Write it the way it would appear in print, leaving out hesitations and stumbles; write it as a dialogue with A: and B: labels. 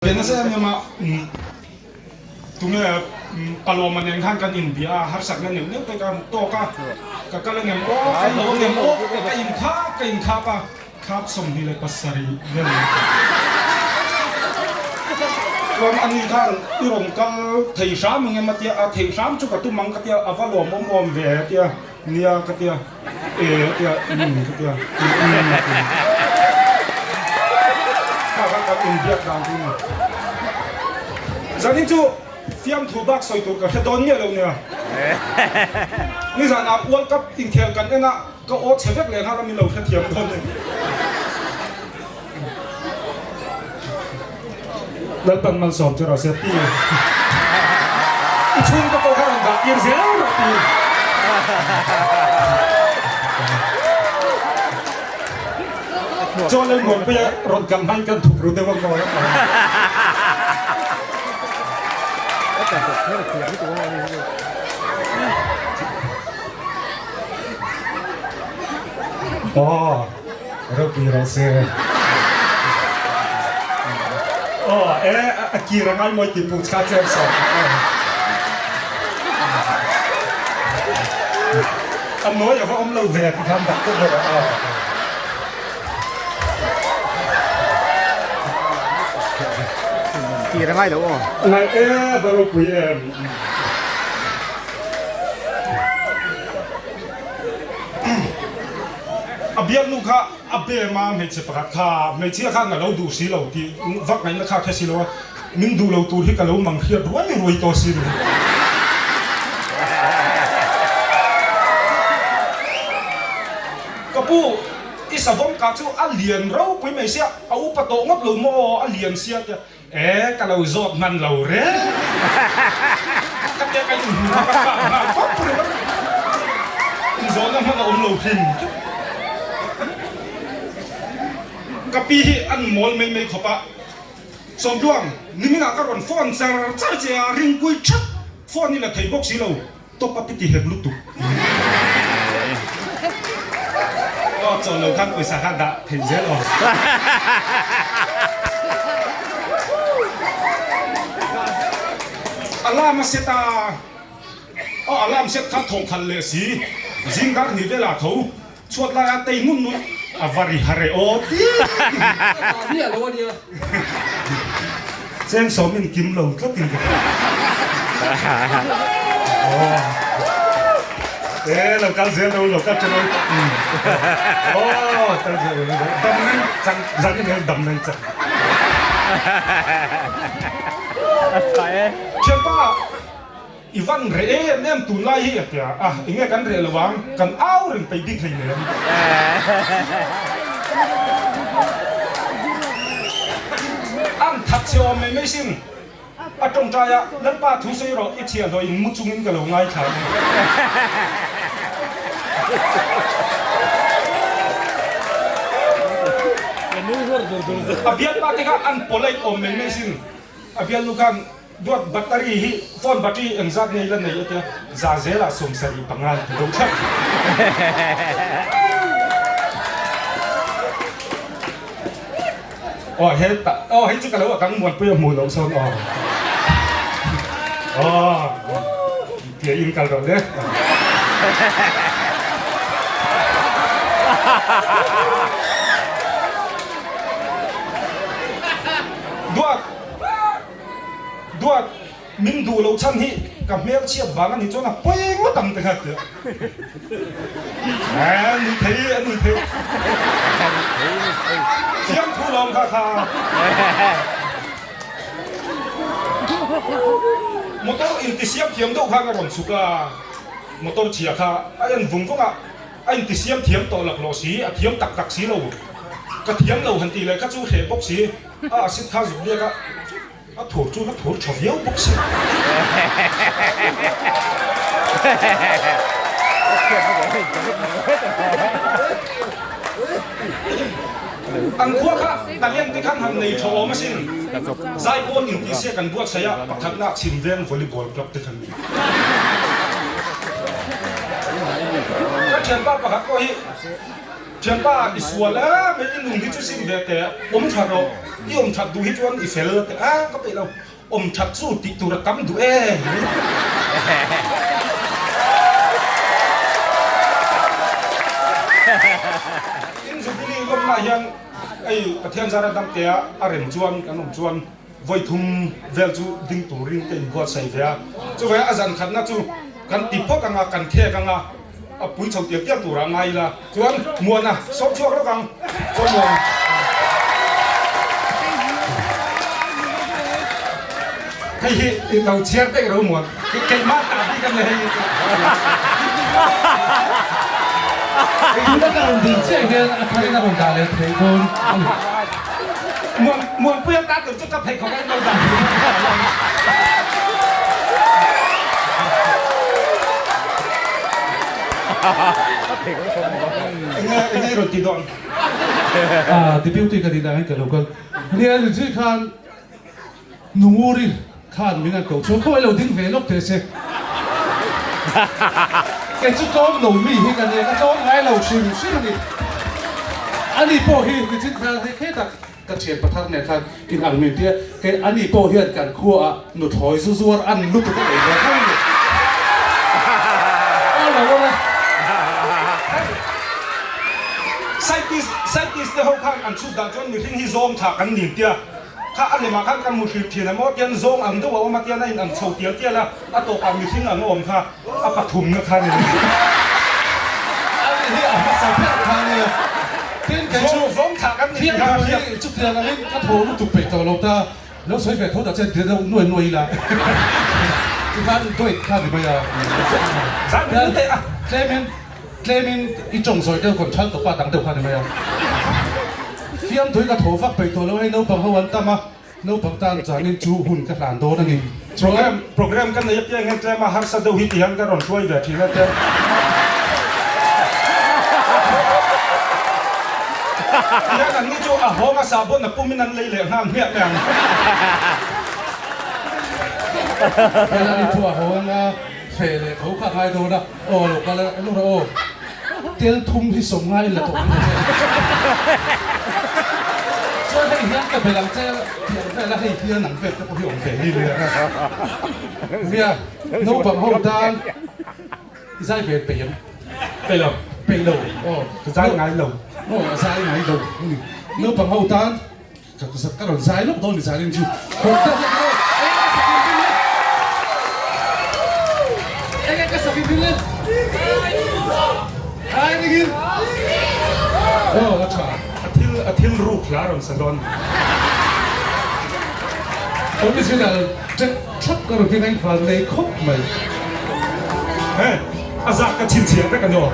A: Be nasa em em a, tunge Palawma nen khan kan inbia a, harsatna neuh neuh te khan tawk a, ka kal angem aw, kal lo angem aw, ka inkhap ka inkhap a, khap 27 vel ni ta. Chuan ani khan i rawn kal thei hram angem a tia, a theih hram chu ka tum ang ka tia, a va lawmawm awm ve a tia, nia ka tia. E tia um ka tia um a ti. Kha kha kan inbiak dan chu ni. Zanin chu fiamthu bak sawi tur ka hre dawn miah lo nia. Nizanah World Cup inkhel kan en a, ka aw chhe vek leh nghal a min lo hrethiam dawn ni. Lalpan malsawm che rawh se ti. I chhungte pawh kha rawn dah tir zel rawh ti. Chaw lei muanpuia rawn kal hmain kan thuk ru deuh ang maw. Aw. Ropui rawh se. Aw e a kir a ngai mawi tih puk chha chem sawm. A nawi a va awm lo ve ti khan dak deuh rawh aw.
B: Kir a ngai lo aw.
A: Ngai e va ropui em. A biaknu kha a bem a, hmeichhe pakhat kha hmeichhia khan a lo duh si lo tih vak ngaihna kha hre si lo a, min duh lo tur hi ka lo mang hriat ruai ruai tawh si lo. Ka pu, i savawm kah chu a lian ropui mai sia, a upa tawh ngawt lo maw aw, a lian sia tia. E, ka lo zawt hman lo reng. Ka tia ka inhmu kha ka kap nghal pawp ringawt. Inzawhna hman a awm lo hrim tlat. Ka pi hi an mawl mai mai khawp a. Sawmtluang, niminah ka rawn phone char char che a, ringpui that phone i la thei bawk si lo. Top up i ti hek lutuk. Aw chaw lo khan pawisa kha dah thei zel aw. Alarm a set a, aw alarm set kha thawh khalh leh si, zing dar hnih velah tho chhuat laia tei ngun ngun a va ri har e aw ti ti. Cheng sawm in kim lo tlat in ka hria. E lo kal zel lo lo kal ṭha lo. Aw kal zel lo dam nan chang zan in el dam nan chang. Thianpa i van reh em em tunlai hi a tia a enge kan reh lo ang kan au reng peih bik hleinem. An that chhe awm mai mai sin a tawngtai a Lalpa thu sawi rawh i chhiah hlawh in mu chungin ka lo ngaithla ang. A bialpa te kha an polite awm mai mai sin a bialnu khan Duat battery hi phone battery engzat nge i la nei atia za zelah 75 ti do thlap. Aw he ta aw hei chu ka lo akang muanpui a hmuh loh sawn aw. Aw tia in kal rawh le. Duat Duat, min duh loh chhan hi ka hmel chhiat vang a nih chuan a pawi ngawt ang te kha tia. A ni thei, a ni thei. Fiamthu lawm kha kha. Motor intisiam thiam deuh khan a rawn chhuk a, motor chhia kha a en vung vung a, a intisiam thiam tawh laklawh si, a thiam tak tak si lo. Ka thiam lo han tih leh kha chu hreh bawk si. A acid kha zuk biak a, a thur chu a thur tha viau bawk si. An khua kha talent te khan han nei tha awm asin. Zaipawn intihsiak an buatsaih a, pakhatna Chhimveng Volleyball Club te khan ni. Ka thianpa pakhat pawh hi. Thianpa i sual a, mei i nun hi chu sim ve teh, awm tha rawh, i awm that duh hi chuan i fel teh a, ka peih lo, awm that chu tih tur a tam duh e. In Jubilee lawmna hian hei Pathian zara damtea a rem chuan kan awm chuan Vawi thum vel chu ding turin ka inbuatsaih ve a, chuvangin a zan khatna chu kan ti phawt ang a, kan khek ang a, a pui chho tial tial turah ngai ila chuan Muana sawm chhuak rawk ang, chuan Muana. Hei hi i lo chhiar daih ro Muan, keimah tah bik a nia hei.
B: Tuna ka rawn ding chiah hian a tharin a rawn dah leh theih dawn a ni.
A: Muanpuia ta tur chu ka pheikhawk a inlo dah thei dawn a. Enge enge i rawn ti dawn?
B: Ah, deputy ka tih dangin ka lo kal. Nia ni khan Nunguri khan min an ko chuan khaw ilo ding ve lawk teh se. Kei chu tlawm lo mi hi ka nia, ka tlawm ngai lo hrim hrim a ni. Ani pawh hi nichin khan hei khe tak ka thian pathar nen khan in ang min tia, kei ani pawh hian kan khuaah nuthlawi zu zuar an lutuk a nei ve tho a ni. Aw lo awm e.
A: Scientist scientist te ho khan an chhut dan chuan mihring hi zawng tha kan nin tia. Kha a lemah khan ka mu hrilh thin a maw tian zawng ang deuh a awm a tian a in ang chho tial tial a, a tawpah mihring ang a awm kha a pathumna kha a ni.
B: Ani hi a hmasa ber kha a nia. Tin kei chu
A: Zawng thlah kan ni tih kha a hriat.
B: Hi chutiang angin ka thaw lutuk peih tawh lo ta, lo sawi ve tho ta che ti deuh nuai nuai ila tikhan dawih kha a ni mai a.
A: Zan min teh a.
B: Tlemin Tlemin i tawng zawi deuh kawn thal tawp a dang deuh kha a ni mai a. Fiamthui ka thaw vak peih tawh lo hei naupang ho an tam a, naupang tan chuanin chu hun ka hlan dawn a ni.
A: Program program ka nei apiang hian tlema harsa deuh hi ti hian ka rawn hruai ve thin a tlem. Ti hian an ni chu a hawng a sahbawn a pumin an lei leh nghal hmiah mai ang.
B: Hela ni pawh a hawng a feh leh tho kha a ngai dawn a. Aw lo kal a lo rawh aw. Tel thum hi sawm ngai la tawh ang che. Chuan hei hian ka bel ang che tih ang vel a hei hian ang vel te pawh hi awm ve hi nia. Nia naupang ho tan i zai ve peih em?
A: Peih lo.
B: Peih lo aw.
A: Ka zai ngai lo.
B: Aw a zai ngai lo. Naupang ho tan Ka rawn zai lawk dawn ni zai chu. Enge ka sakin ding le? Ai ringin. Oh a tha.
A: A thil a thil ruk hla rawn sa dawn.
B: Original ṭek thlap ka rawn keng a invan nei khawp mai.
A: He a zak ka chhinchhiah vek a ni aw.